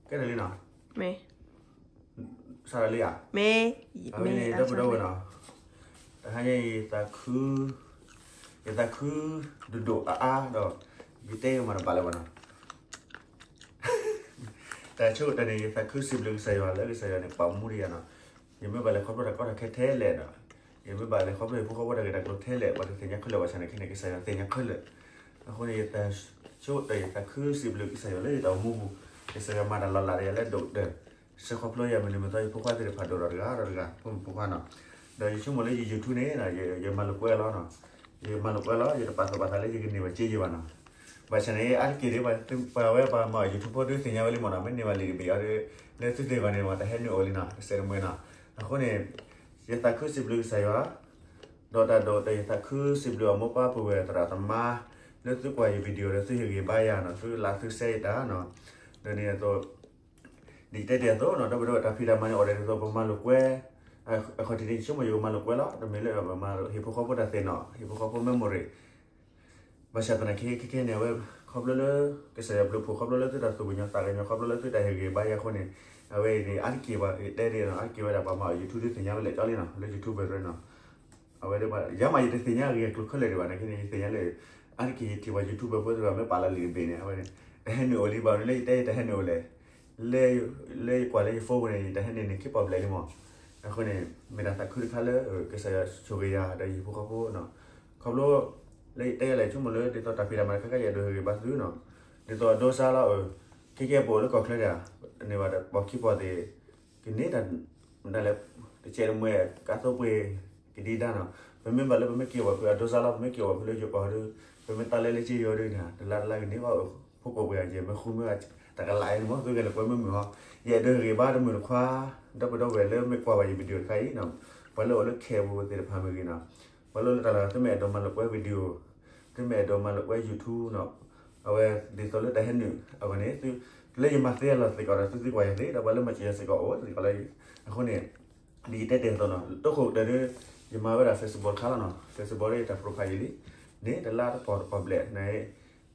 ကဲဒ်လံနီၤ, စးထီၣ်လံဧါ, အဝဲန့ၣ် ဒီပုၢ်ဒီဝဲၢ်နီၤ, တဟါညါအံၤ ယသးခု, ယသးခုဒိၣ်ဒိၣ်အါအါဒီး ယတဲယမၤတဘၣ်လၢၤဘၣ်နီၤ, တၢ်ဆိကတၢၢ်န့ၣ် ယသးခုစံးဘျုးကစၢ်ယွၤလၢကစၢ်ယွၤန့ၣ် ပာ်မူဒံးယၤနီၤ, ယမ့ၢ်ဘၣ်လဲၤခီဖျိတၢ်ကီတၢ်ခဲထဲလဲၣ်ဒီး, ယမ့ၢ်ဘၣ်လဲၤခီဖျိယဖိဃီဖိတၢ်ဂ့ၢ်တၢ်ကျိၤထဲလဲၣ် ပှၤတသ့ၣ်ညါခဲလၢာ် ဘၣ်ဆၣ်သနာ်က့န့ၣ် ကစၢ်ယွၤသ့ၣ်ညါခဲလၢာ်, အဃိန့ၣ် ယသးဆိကတၢၢ် ယသးခုစံးဘျုးကစၢ်ယွၤလၢယတၢ်အိၣ်မူပူၤ, ကစၢ်ယွၤမၤတၢ်လီၤလးဒီးယၤလၢဒိၣ်ကတၢၢ်, ဆှၢခီဖျိယၤမုၢ်နံၤမုၢ်သီ ယဖိခွါသ့ၣ်တဖၣ်ဒိၣ်ထီၣ်တဂၤဒီးတဂၤ ဖိမုၣ်ဖိခွါနီၤ, ဒီးယဆိကမိၣ်လၢယ YouTube န့ၣ် ယမၤလိာ်ကွဲလီၤနီၤ, ယမၤလိာ်ကွဲလီၤ ယတပာ်သူၣ်ပာ်သးလၢယကန့ၢ်ဘၣ်စ့ယံၤဘၣ်နီၤ, ဘၣ်ဆၣ်န့ၣ် အါတက့ၢ်ဒ် ပှၤဝဲပှၤမၤ YouTube ဖိဒုးသ့ၣ်ညါဝဲလံမ့ၢ်နီၤ, မ့ၢ်န့ၢ်ဘၣ်လံာ်တဘ့ၣ်အီၤဒီး လၢသုသ့ၣ်ဂီၢ်န့ၣ်မ့ၢ် တဟဲနုာ်အိၣ်လံနီၤ, ကစဲးတမှဲၤနီၤ, အဃိန့ၣ် ယသးခုစံးဘျုးကစၢ်ယွၤ ဒီးတၢ်ဒိၣ်ကတၢၢ် ယသးခုစံးဘျုးအမိၢ်ပၢ်ပုၢ်ဝဲၢ်သရၣ်သမါ လၢသုကွၢ်ယ video ဒီးသုဟ့ၣ်ဂံၢ်ဘါယၤနီၤ, သု like သု share ယတၢ်နီၤ, ဒီးန့ၣ်အသိး ဒ်ယတဲတ့ၢ်အသိးနီၤ, ဒီပုၢ်ဒီဝဲၢ် တၢ်ဖံးတၢ်မၤန့ၣ် အိၣ်ဒၣ်ဒ်သိးပမၤလိာ်ကွဲ, အခီၣ်ထံးန့ၣ် ယဆိကမိၣ်ယကမၤလိာ်ကွဲလီၤ, တမ့ၢ်လၢပမၤဟ့ၣ်ဖိဃီဖိတၢ်သ့ၣ်နီၣ်, ဟ့ၣ်ဖိဃီဖိ memory ဘၣ်ဆၣ်သနာ်က့ ခဲခဲန့ၣ် အဝဲ ခီဖျိလၢ ကစၢ်ယွၤဘျုးဖှိၣ် ခီဖျိလၢသုတၢ်သူၣ်ကညီၤသးကညီၤ ခီဖျိလၢသုတၢ်ဟ့ၣ်ဂံၢ်ဘါယၤအဃိန့ၣ်, အဝဲအံၤန့ၣ် အါတက့ၢ်ဘၣ် ယတဲဒ်နီၤ, အါတက့ၢ်ဝဲဒၣ်ပှၤမၤအီၤ YouTube ဒုးသ့ၣ်ညါဝဲလဲၣ်ကၠီလံနီၤ, လၢ YouTuber သ့နီၤ, အဝဲဒၣ် ယၤမး ယတသ့ၣ်ညါအဂ့ၢ်အကျိၤခဲလၢာ်ဒံးဘၣ်, နာ်က့န့ၣ် ယသ့ၣ်ညါလၢ အါတက့ၢ်ယထံၣ်ပှၤ YouTuber ဖိသ့ၣ်တဖၣ်မ့ၢ်ပာ်လီၤလံာ်တဘ့ၣ်န့ၣ် အဝဲန့ၣ် တဟဲနုာ်အိၣ်လံဘၣ်န့ၣ်လၢယတဲယတဟဲနုာ်အိၣ်လဲၣ်, လၢယကွၢ်လၢယ phone ပူၤန့ၣ် ယတဟဲနုာ်န့ၣ် ခံပီၣ်ဘျဲၣ်လံမး, အဃိန့ၣ် မ့ၢ်တၢ်သးခုတခါလၢ ကစၢ်ယွၤဆိၣ်ဂ့ၤယၤဒီးယဟံၣ်ဖိဃီဖိနီၤ, ခီဖျိ လၢယတဲယၤလဲၣ် ဆိကမိၣ်လၢ ဒ်သိးတၢ်ဖံးတၢ်မၤတခါခါ ယအဲၣ်ဒိးဟ့ၣ်ဂံၢ်ဘါသုနီၤ, ဒ်သိးအဒိစါလီၤ, ခဲကဲပအိၣ်လၢကီၢ်ချၢဒၣ်, န့ၢ်ဘၣ်ဒီးပိာ်ခံပိာ်သ့ၣ် ကန့ၢ်တၢ် မတၤလဲၣ်, တစဲးတမှဲၤ ကါသိပှ့ၤ ကဒံဒါနီၤ, ပမ့ၢ်ဘၣ်လၢပမ့ၢ်က့ၤဝဲဖဲအဒိစါလီၤ ပမ့ၢ်က့ၤဝဲဖဲလၢယိၤကီၢ်ဒီး ပမ့ၢ်တၢ်လဲလၢက့ယိၤဒုန့ၣ် တလါတလါကန့ၢ်ဘၣ် ဖိကိာ်ပှ့ၤအက့ၤ မ့ၢ်ဃုမ့ၢ်တကလးအံၤန့ၣ်မး သုကလဲၤကွဲမုာ်မုာ်ဟီ, ယအဲၣ်ဒိးဟ့ၣ်ဂံၢ်ဘါတမုာ်တခွါ ဒီပုၢ်ဒီဝဲၢ်လၢမ့ၢ်ကွၢ်ဘၣ်ယ video တခါအံၤနီၤ, ပှၤလၢအိၣ်လၢခဲပူၤသ့ၣ်တဖၣ်မ့ၢ်ဂ့ၤနီၤ, ပှၤလၢအိၣ်လၢတၢ်လီၢ် သုမ့ၢ်အဲၣ်ဒိးမၤလိာ်ကွဲ video သုမ့ၢ်အဲၣ်ဒိးမၤလိာ်ကွဲ YouTube နီၤ, အဝဲဒ်သိးလၢတၢ်ဟဲနုာ်အဂီၢ်န့ၣ် လၢယမၤသ့အလီၢ်စ့ၢ်ကီးဒီး သုသံကွၢ်ယၤသ့ ဒီးပှၤလၢမၤစၢၤယၤစ့ၢ်ကီးအိၣ်စ့ၢ်ကီးလၢ, အဃိန့ၣ် ဒ်ယတဲတ့ၢ်အသိးနီၤ တိခိၣ်ကတၢၢ်ဒီး ယမၤဝဲဒၣ် Facebook တခါလီၤနီၤ, Facebook ဒီးယတၢ် profile ယံၤလံ, န့ၣ်တလါတပီၢ်တပီၢ်ဘျဲၣ်န့ၣ်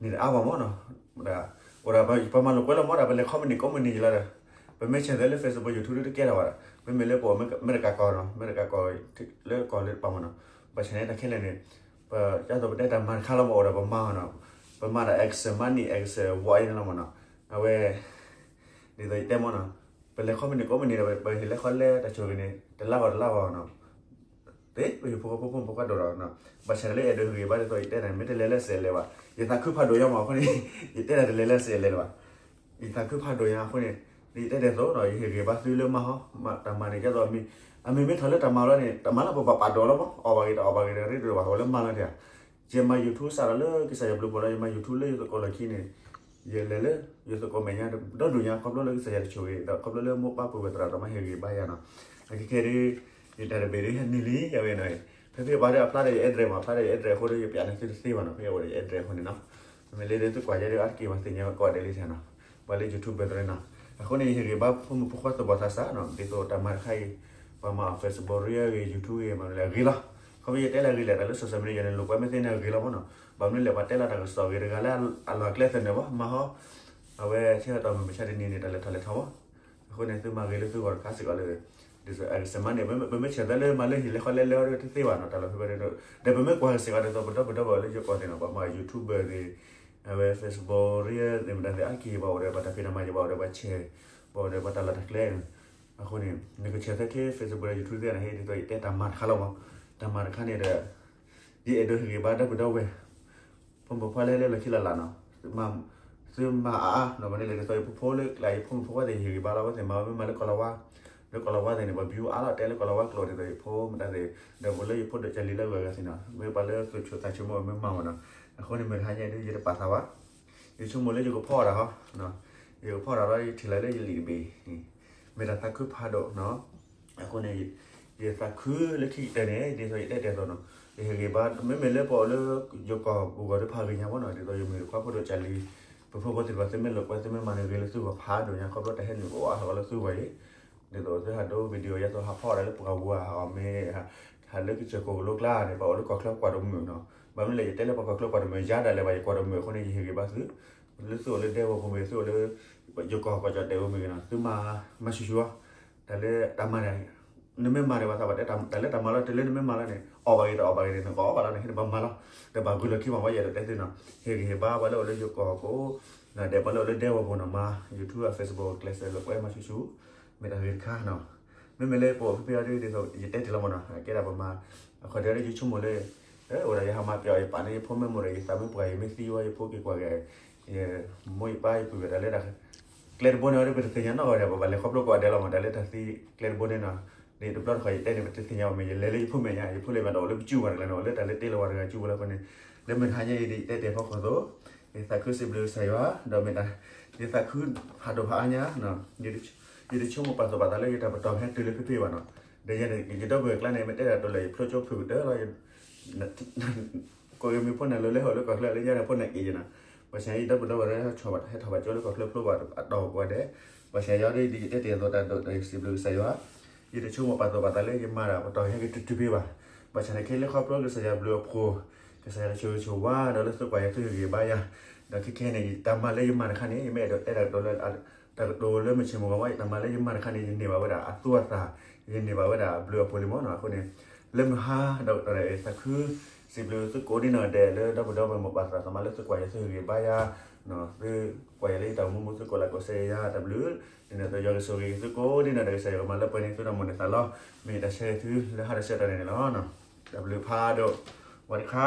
န့ၣ်တအါဘၣ်မးနီၤ, အိၣ်ဒၣ်ပှၤမၤလိာ်ကွဲလီၤမးဒီး ပလဲၤ comment ကိးမုၢ်နံၤယံၤလီၤဒီး, ပမ့ၢ်ဆဲးသဲလၢ Facebook YouTube ဒုတကဲထီၣ်ဘၣ်ဒီး ပမ့ၢ်လၢပအိၣ်အမဲရကၤကီၢ်နီၤ အမဲရကၤကီၢ် လၢကီၢ်လၢတပၤမးနီၤ, ဘၣ်ဆၣ်န့ၣ်တၢ်ခဲလၢာ်န့ၣ် ပ ဒ်သိးပတဲတၢ်မၤတခါလီၤမး အိၣ်ဒီးပမၤနီၤ, ပမၤဒီး X money X wallet န့ၣ်လီၤမးနီၤ, အဝဲ ဒ်သိးယတဲမးနီၤ, ပလဲၤ comment ကိးမုၢ်နံၤဒီး ပဟ့ၣ်လဲၤခီလဲၤတၢ်ဆိၣ်ဂ့ၤန့ၣ် တလါဂီၤတလါဂီၤနီၤ, သ့ ပဟံၣ်ဖိဃီဖိဖိမုၣ်ဖိခွါဒိၣ်ဒီး, ဘၣ်ဆၣ်လၢအဲၣ်ဒိးဟ့ၣ်ဂံၢ်ဘါဒ်သိးယတဲန့ၣ် မ့ၢ်တလဲၤလၢစဲးလဲၤဘၣ်, ယသးခုဖးဒိၣ်ညါမးအဃိန့ၣ် ယတဲဒၣ်တလဲၤလၢစဲးလဲၤလၢၤဘၣ်, ယသးခုဖးဒိၣ်ညါအဃိန့ၣ်, ဒ်ယတဲဒ်သိးနီၤ ယဟ့ၣ်ဂံၢ်ဘါသုလၢမၤဟီ, တၢ်မၤန့ၣ် ဒ်သိး အမံၤမ့ၢ်ထီၣ်လၢတၢ်မၤလီၤန့ၣ် တၢ်မၤလၢပဘၣ်ပာ်ဒိၣ်လီၤမး အီၣ်ဘၣ်ဂ့ၤတအီၣ်ဘၣ်ဂ့ၤဒီး ရ့ဒိၣ်ဘၣ် အဝဲလၢမၤလီၤတၢ်, ယမၤ YouTube စးထီၣ်လၢကစၢ်ယွၤဘျုးဖှိၣ်ဒီး ယမၤ YouTube လၢယသကိးလီၢ်ခံန့ၣ် ယလဲၤလၢ ယသကိးမဲာ်ညါ ဒီဒိၣ်ညါ ခီဖျိလၢကစၢ်ယွၤတဆိၣ်ဂ့ၤ ဒီးခီဖျိလၢမိၢ်ပၢ်ပုၢ်ဝဲၢ်သရၣ်သမါဟ့ၣ်ဂံၢ်ဘါယၤနီၤ, အခဲခဲဒ် ယတၢ်တဘ့ၣ်ဒ်ဟဲနုာ်လံ ယဝဲနီၤ, ဖဲဖဲပှၤဒီးအဖျါဒီးယ address မး ဖျါဒီးယ address အဃိဒီး ယပျးန့ၢ်သုတသ့ဘၣ်နီၤ ဖဲအဝဲဒီးယ address အဃိန့ၣ်နီၤ, မ့မ့ၢ်လၢသုကွၢ်ယဲဒီးအါတက့ၢ်ပှၤသ့ၣ်ညါကိးဂၤဒဲးလံနီၤ, ပှၤလၢ YouTuber သ့ၣ်နီၤ, အဃိန့ၣ် ယဟ့ၣ်ဂံၢ်ဘါဖိမုၣ်ဖိခွါသးဘီၣ်သးစၢ်နီၤ ဒ်သိးတၢ်မၤတခါအံၤ, ပှၤမၤအီၤ Facebook ရံဂ့ၤ YouTube ဂ့ၤ မၤလဲၣ်ဂ့ၤလီၤ, ခီဖျိယတဲလၢအဂ့ၤလဲၣ် တၢ်လၢ social media န့ၣ် လိာ်ကွဲမ့ၢ်သ့န့ၣ်ဂ့ၤလီၤမးနီၤ, ဘၣ်မနုၤလဲၣ် ပှၤတဲလီၤတၢ်ကစီၣ်ဂ့ၤတဂၤလၢအလီၢ်အကျဲသနၢၣ်ဘၣ် မၤဟီ, အဝဲဆၢကတီၢ်မုၢ်မဆါတနံၤန့ၣ် တၢ်လဲၤထီၣ်လဲၤထီမး အဃိန့ၣ် သုမၤဂ့ၤလၢသုဂီၢ်တခါစ့ၢ်ကီးလၢ ဒ်သိး X money န့ၣ် ပမ့ၢ်ဆဲးသဲလၢမၤလၢဟံၣ်လၢဃီလဲလဲဒီးတသ့ဘၣ်နီၤ တၢ်လီၢ်ဖဲဝဲဒီး ဒီးပမ့ၢ်ကွၢ်စ့ၢ်ကီးဒ်သိးပဒီပုၢ်ဒီဝဲၢ်လၢယိၤကီၢ်သ့ၣ်နီၤ ပှၤမၤ YouTuber သ့ၣ် အဝဲ Facebook ရံသ့ၣ်မတၤသ့ၣ် အါတက့ၢ်ပှၤအိၣ်ဒီးပှၤတၢ်ဖံးတၢ်မၤယံၤ ပှၤအိၣ်ဒီးပှၤ share ပှၤအိၣ်ဒီးပှၤတၢ်လီၢ်တၢ်ကျဲန့ၣ်, အဃိန့ၣ် နကဆဲးသဲထဲ Facebook ဒီး YouTube သ့ၣ်န့ၣ် ဟဲဒ်သိးယတဲတၢ်မၤတခါလီၤမး, တၢ်မၤတခါန့ၣ်ဒီး ယအဲၣ်ဒိးဟ့ၣ်ဂံၢ်ဘါဒီပုၢ်ဒီဝဲၢ် ဖိမုၣ်ဖိခွါလၢဟဲလၢလီၢ်ခံလၢ်လၢ်နီၤ, သုမၤအါအါနီၤ မ့ၢ်န့ၣ်လဲၣ် ဒ်သိးယဖိဖိလၢကျါ ယဖိမုၣ်ဖိခွါသ့ၣ် ယဟ့ၣ်ဂံၢ်ဘါလီၤ အဝဲသ့ၣ်မၤဝဲမ့ၢ်မၤလၢကီၢ်လီၤဝါ, လၢကီၢ်လီၤဝါသ့ၣ်န့ၣ် ပှၤ view အါလီၤ တဲလၢကီၢ်လီၤဝါကျိာ် ဒ်သိးယဖိမတၤသ့ၣ် ဒီးပလၢယဖိဒိၣ်ကၢ်လံၤလၢအဂၤဂၤသ့ၣ်နီၤ မ့ၢ်ပှၤလၢသူၣ်ဆူၣ်သးဆူၣ်မ့ၢ်မၤမးနီၤ, အဃိန့ၣ်မ့ၢ်တဟါညါဒ်ယတပာ်သးဘၣ်, ယဆိကမိၣ်လၢယကဖီအီၣ်တၢ်ဟီ, ယကဖီအီၣ်တၢ်ဒီး ယထံၣ်လၢလၢယလံာ်တဘ့ၣ် မ့ၢ်တၢ်သးခုဖးဒိၣ်နီၤ, အဃိန့ၣ် ယသးခုလၢခံကတၢၢ်န့ၣ် ဒ်သိးယတဲတဲာ်သိးနီၤ, ယဟ့ၣ်ဂံၢ်ဘါ မ့မ့ၢ်လၢပှၤအိၣ်လၢ ယိၤကီၢ်ပူၤဂီၢ်ဒီးဖးဂ့ၤညါမးနီၤ ဒ်သိးယမုၣ်ခွါဖိဒိၣ်ကၢ်လံၤ ပဖိဖိသ့ၣ်တဖၣ် သုမ့ၢ်လိာ်ကွဲ သုမ့ၢ်မၤန့ၣ်ဂ့ၤလၢသုဂီၢ်ဖးဒိၣ်ညါ ခီဖျိတၢ်ဟဲနုာ်အိၣ်အါထီၣ်လၢသုဂီၢ်အံၤ, ဒ်သိးသုဟးဒိ video ယသိးဟးဖီအီၣ်တၢ်လၢပှၤဂၤဝၤ ဟးအီၣ်မ့ၢ် ဟးလၢကစၢၢ်ခိၣ်ကလိကျါန့ၣ် ပှၤအိၣ်လၢကီၢ်ချၢကွၢ်တမုာ်နီၤ, ဘၣ်မနုၤလဲၣ် ယတဲလၢပှၤကီၢ်ချၢကွၢ်တမုာ် ယၤဒၣ်လဲာ်ဘၣ် ယကွၢ်တမုာ်အဃိန့ၣ် ယဟ့ၣ်ဂံၢ်ဘါသု, လၢသုအိၣ်လၢဒဲကဝီၤပူၤမ့ၢ်ဂ့ၤ သုအိၣ်လၢ ယိၤကီၢ်ကီၢ်ကၠီၣ်တဲာ်ပူၤမ့ၢ်ဂ့ၤနီၤ သုမၤ မၤဆူၣ်ဆူၣ်အီၤ, တၢ်လၢတၢ်မၤန့ၣ် နမ့ၢ်မၤန့ၣ် ပှၤသးပှၢ်တဲ တၢ်လၢတၢ်မၤလီၤ တုၤလၢနမ့ၢ်မၤလီၤန့ၣ် အီၣ်ဘၣ်ဂ့ၤတအီၣ်ဘၣ်ဂ့ၤန့ၣ် နကအီၣ်ဘၣ်လီၤန့ၣ် ဟဲနဘၣ်မၤလီၤ, ဒီးဘၣ်ဂုာ်လီၤခံမး ဝဲယအဲၣ်ဒိးတဲသုနီၤ ဟ့ၣ်ဂံၢ်ဟ့ၣ်ဘါပှၤလၢအိၣ်လၢယိၤကီၢ်ကိး ဒီးဒဲးပှၤလၢအိၣ်လၢဒဲကဝီၤပူၤနီၤ မၤ YouTube အ Facebook ကျဲးစၢးလၢပှဲၤမၤဆူၣ်ဆူၣ် မ့ၢ်တၢ်ဂ့ၤတခါနီၤ, မ့မ့ၢ်လၢပအိၣ်ဖဲဖဲအံၤဒ်သိး ယတဲတ့ၢ်လီၤမးနီၤ ကဲဒၣ်ပမၤ အခီၣ်ဒၢလၢယဆိကမိၣ်လၢ အိၣ်ဒၣ်ယဟးမၤပျီၢ်ယပာ်န့ၢ်ယဖိမ့ၢ်မိၢ်ဒီး ယသးမ့ၢ်ပှၢ်ယမ့ၢ်သံဝဲ ယဖိက့ၤကွၢ်က့ၤ ယမိၢ်ယပၢ်ယပုၢ်ဝဲၢ်တၢ်လၢ ကျဲတဘိန့ၣ်အီၤဒီး ပတသ့ၣ်ညါနီတဂၤဒီး ပဘၣ်လဲၤခီဖျိကိးဂၤဒဲးလီၤမး တၢ်လၢတၢ်သံကျဲတဘိန့ၣ်နီၤ, ဒ်တဘျီတခီၣ်ယတဲန့ၣ် ပတသ့ၣ်ညါဘၣ်မ့ၢ် ယလဲၤလၢယဖိမဲာ်ညါ ယဖိလၢမဲာ်ဒီးအိၣ်လၢပစုပူၤတဂၤန့ၣ် အိၣ်လၢတၢ်လၢတ့လီၤဝဲတဂၤစုပူၤလၢအဃိန့ၣ်, လၢမုၢ်တဟါညါအံၤဒ်ယတဲတ့ၢ်ဖီခိၣ်အသိး, ယသးခုစံးဘျုးကစၢ်ယွၤ ဒီးမ့ၢ်တၢ် ယသးခုဖးဒိၣ်ဖးအါညါ ယတဆိကမိၣ်ပာ်သူၣ်ပာ်သးလၢယတၢ်ပတီၢ်ဟဲတုၤလၢဖဲဖဲဘၣ်နီၤ, ဒီးယဒီပုၢ်ဝဲၢ်ကျါန့ၣ် မ့ၢ်တဲတၢ်တိၤလၢယဖျိကၠိဖုၣ်ကတၢၢ်လီၤ ကိးဂၤမ့ၢ်ဖိန့ၣ်လၢလဲၤဟီၣ်လၢကီၢ်ချၢလၢညါန့ၣ် ဖိန့ၣ်က့ၤယနီၤ, ဘၣ်ဆၣ်ယဒီပုၢ်ဒီဝဲၢ်လၢဟဲထီၣ်ဘၣ်ကၠိလၢကီၢ်ချၢဖျိဘၣ်အတီၢ်ပူၤကိးဂၤဒဲး, ဘၣ်ဆၣ်ယၤဒ်ယတဲတ့ၢ်အသိးတၢ်ဒိးဒီးယစံးဘျုးကစၢ်ယွၤ, ယတဆိကမိၣ်ပာ်သူၣ်ပာ်သးလၢယမၤတၢ်ပတီၢ်ဟဲက့ၤတုၤတုၤဖဲဘၣ်, ဘၣ်ဆၣ်န့ၣ်ခဲလၢာ်ခီဖျိကစၢ်ယွၤဘျုးအဖှိၣ်, ကစၢ်ယွၤကဆိၣ်ဂ့ၤဆိၣ်ဝါ ဒီးလၢသုကွၢ်ယၤသုဟ့ၣ်ဂံၢ်ဘါယၤ, ဒီးခဲခဲန့ၣ် တၢ်မၤလၢယမၤတခါန့ၣ် ယမ့ၢ်အဲၣ်ဒိးတဲတၢ်ကတိၤလၢ တၢ်ကတိၤလၢမုၢ်ဆ့ၣ်မုၢ်ဂီၤမး ယတၢ်မၤလၢယမၤတခါန့ၣ် ယန့ၢ်ဘၣ်ဝဲဒၣ်အသူအသၣ်, ယန့ၢ်ဘၣ်ဝဲဒၣ်အဘျုးအဖှိၣ်လံမးနီၤ, အဃိန့ၣ် လၢမုၢ်ဟါဒီးကတီၢ်န့ၣ် သးခု စံးဘျုးသုကိးဒ်နီၢ်ဂၤဒဲးလၢဒီပုၢ်ဒီဝဲၢ်မိၢ်ပၢ်သရၣ်သမါလၢသုကွၢ်ယၤသုဟ့ၣ်ဂံၢ်ဘါယၤ, သုကွၢ်ယၤလၢယတၢ်အိၣ်မူမူ သုကိးလၢကိးစဲယၤတၢ်ဘျုး, ဒ်န့ၣ်အသိးယွၤကဆိၣ်ဂ့ၤသုကိးဒ်နီၢ်ဂၤဒဲး ကစၢ်ယွၤကမၤလၢပှဲၤန့ၢ်သုတၢ်မိၣ်န့ၢ်သးလီ, မ့ၢ်တၢ်ဆၢဂ့ၤသုလၢဟါတဆၢကတီၢ်န့ၣ်န့ၣ်လီၤ. တၢ်ဘျုးဖးဒိၣ်, ဝၤဒံခါ